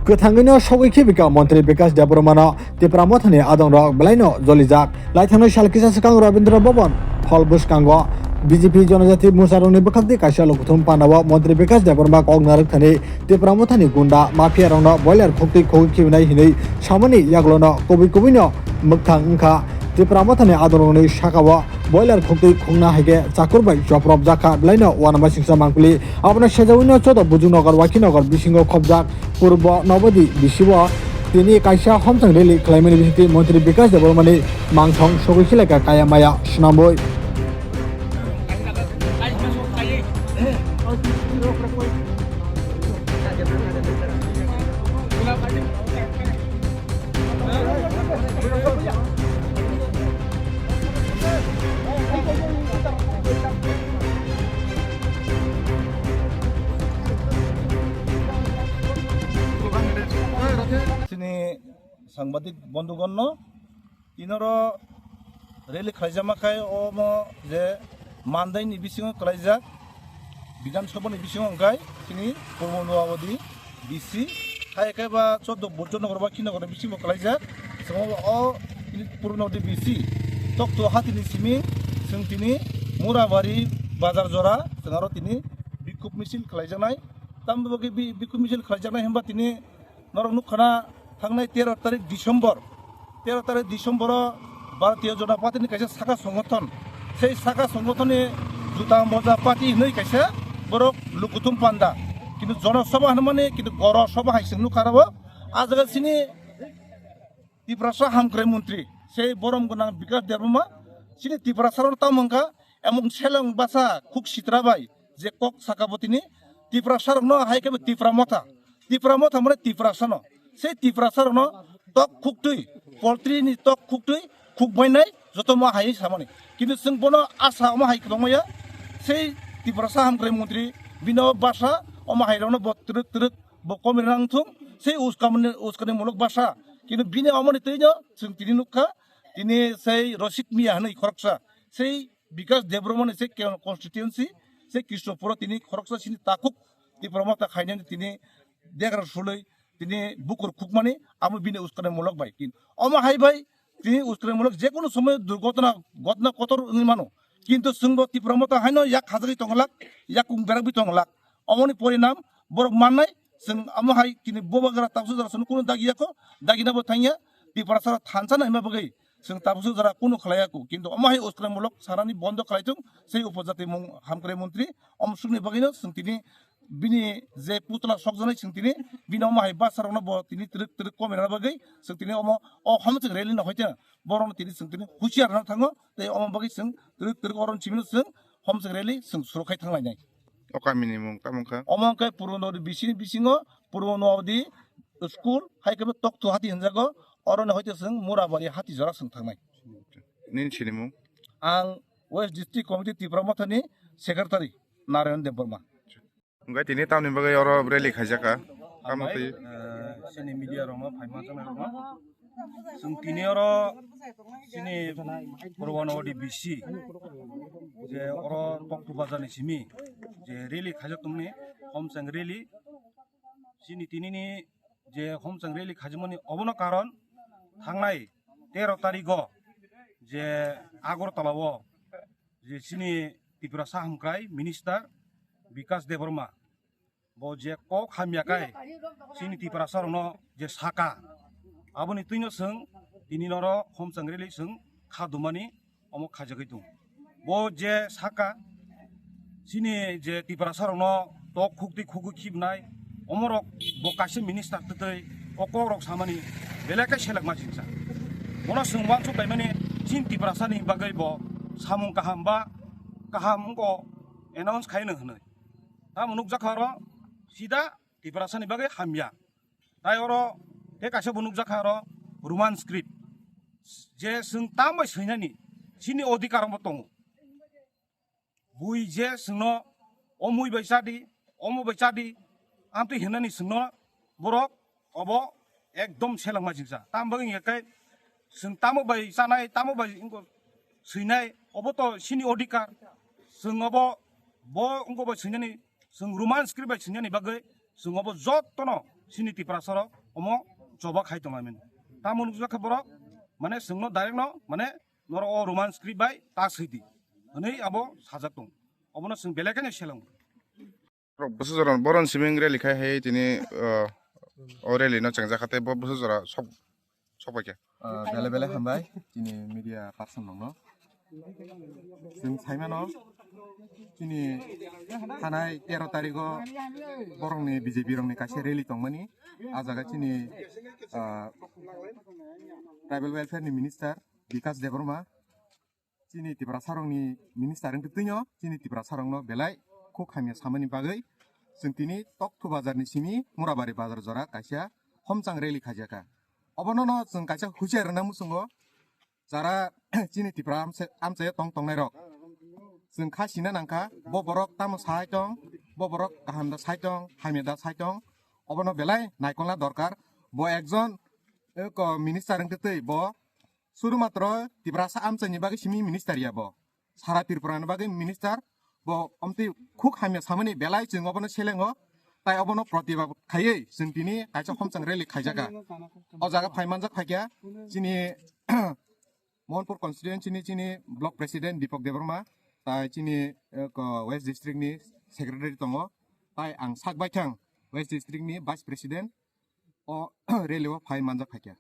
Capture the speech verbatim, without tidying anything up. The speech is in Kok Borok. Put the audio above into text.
Kwthangwino sogwi khibika Montri Bikash Debbarmano Tipra Mothani adongrok belaino jolijak. Laithangnai sal kisa swkang Rabindra Bhavan hall bwskango B J P Jonojati Morcharokni bwkhakni kaisa lukuthum pandao Montri Bikash Debbarma kok narwkthani Tipra Mothani gunda mafia rokno boiler khoktwi khogwi khibinai hinwi samani yagulono kubui kubuino mwkthang wngkha. Tipra Mothani adongrokni sakao boiler khoktwi khokna hai khe chakur bai chopropjak kha, belaino uanama singsa mangpili. Abono sejagwino Chodo Bujung Nagar, Waikhi Nagar bisingo khopjak Purbo Nobodi bisio tini kaisa homchang rally khlaimani bisingtwi Montri Bikash Debbarmani mangthong sogwi khilaikha kaya maya swnamwi. Chini sangbadik bondhugonno tinoro rally khlaijama khai omo je mandaini bisingo kwlaijak Bidhan Sabhani bisingo hwnkhe chini Purbo Nobodi B C hai khe ba Choddo Bujung Nagar ba Waikhi Nagar bisingo kwlaijak. Chwng o chini Purbo Nobodi B C tokto hatini simi chwng tini Murabari bazar jora chwng aro tini bikhub misil khlaijaknai. Tamni bagwi bi-, bikhub misil khlaijaknai hwnba tini norok nukha na thangnai tero tarik December, tero tarik December o Bharatiya Janata Party ni kaisa saka songothon, sei saka songothon ni juta moja party hinwi kaisa borok lukuthum panda, kintu Jono Sabha hwnmani kintu Goro Sabha hai chwng nukha aro. A jaga chini Tiprasa hamkrai montri sei borom gwnang Bikash Debbarma chini Tiprasa rok tamo wngkha, emon seleng basa khuk sitra bai je kok saka bo tini Tiprasa rokno hai khe bo Tipra Motha, Tipra Motha mane Tiprasa no, sei Tiprasa rokno tok khuktwi, poultry ni tok khuktwi khuk bainai joto ma hai samani. Kintu chwng bono asa omo hai kwbangma ya, sei Tiprasa hamkrai montri bino basa omo hai rokno bo twrwk twrwk bo komirang thung, sei uskamani, uskani muluk basa. Kintu bini omoni twino chwng tini nukha, tini sei Rosik Miya hwnwi khoroksa, sei Bikash Debbarmani sei ke-, constituency, sei Krishnapurio tini khoroksa chini takhuk Tipra Motha khainani tini degra sulwi tini bukur khukmani amo bini uskani muluk bai. Kin-, omo hai bai tini uskani muluk je kono somoy durgotona, gotna kotor wngwi mano. Kintu chwngbo Tipra Motha haino yak khajagwi tonglak, yakung beragwi tonglak. Omoni porinam borok mannai, chwng amo hai kini bubagra tabsu jora sunu kunu dagi yakho, dagina bo thangya, Tiprasa thansa naima bagwi chwng tabsu jora kunu khlaiya ku. Kintu omo hai uskrai muluk sanani bondo khlai thung, sei upojati mung hamkrai montri, om sukni bagwino chwng tini bini je putla sokjaknai chwng tini bini omo hai basa rokno bo tini twrwk twrwk komirana bagwi chwng tini omo o homchwng rally no hoite borokno tini chwng tini husiar rwna thango, tei omo bagwi chwng twrwk twrwk oro chimino chwng homchwng rally chwng surukhai thanglainai. O kamini mung tamo wngkha? Omo wngkha Purbo Nobodi bisini bisingo Purbo Nobodi school hai khe bo Tokto hati hinjago, oro ni hoite chwng Murabari hati jora chwng thangnai. Nini sini mung? Ang West District Committee Tipra Mothani Secretary Narayan Debbarma. Hwnkhe tini tamni bagwi oro rally khaijak kha? Tamo twi? Eh, chini media rokno, phaima channel rokno. Chwng tini oro chini Purbo Nobodi B C je oro Tokto bazar ni simi je rally khaijak tongmani, homchang rally. Chini tini ni je homchang rally khaijakmani obono karon thangnai tero tarigo je Agartala o je chini Tiprasa hamkrai minister Bikash Debbarma bo je kok hamya kai chini Tiprasa rokno je saka, aboni twino chwng tini noro homchang rally chwng kha dumani omo khaijagwi tongo. Bo je saka chini je Tiprasa rokno tok khukti khugwi khibnai, omorok bo kaisa minister twtwi o kok rok samani belai khe selekma singsa. Bono chwng uansuk laimani chini Tiprasa ni bagwi bo samung kaham ba kaham wngkho announce khaino hwnwi. Tamo nukjakha oro sida Tiprasa ni bagwi hamya. Tai oro tei kaisa bo nukjakha oro Roman script. Je chwng tamo bai swinani chini odhikar bo tongo. Bui je chwngno omui bai chadi, omo bai chadi, amtwi hinani chwngno borok obo ekdom selengma jiksa. Tamo bagwi hingkhe chwng tamo bai chanai, tamo bai wngkha swinai, obo to chini odhikar. Chwng obo bo wngkha bai swinani, chwng Roman script bai swinani bagwi chwng obo jottono Chini Tiprasa rok omo choba khai tong laimani. Tamo nukjak khe borok mane chwngno direct no mane norok o Roman script bai ta swi di hwnwi abo sajak tong. Obono chwng belai kheno selango. Borok bwsajora boron siming rally khai hai tini, uh, o rally no chengjak kha tei bo bwsajora sok sok bai kha. Ah, bele bele hambai chini media person rokno. Chwng saimano chini thanai tero tarigo borokni B J P rokni kaisa rally tongmani. Ah jaga chini, ah, tribal welfare ni minister Bikas Debbarma chini Tiprasa rokni minister wngtwi twino chini Tiprasa rokno belai khuk hamya samani bagwi chwng tini Tokthu bazar ni simi Murabari bazar jora kaisa homchang rally khaijakha. Obono no chwng kaisa husiar rwna muchungo jara chini Tipra amchai, amchaio tong tongnai rok. Chwng kha sina nangkha bo borok tamo sai tong, bo borok kaham da sai tong, hamya da sai tong. Obono belai naikolna dorkar. Bo ekjon, eh, ko minister wngtwi twi bo suru matro Tiprasa amchaini bagwi simi minister ya bo. Sara Tripura ni bagwi minister bo omtwi khuk hamya samani belai chwng obono selengo. Tai obono protibad khaiwi chwng tini kaisa homchang rally khaijakha. O jaga phai manjak phaikha chini Mohanpur constituency ni chini block president Deepak Debbarma, tai chini, eh, ko West District ni secretary tongo, tai ang sak baithang West District ni vice president o rally o phai manjak phaikha.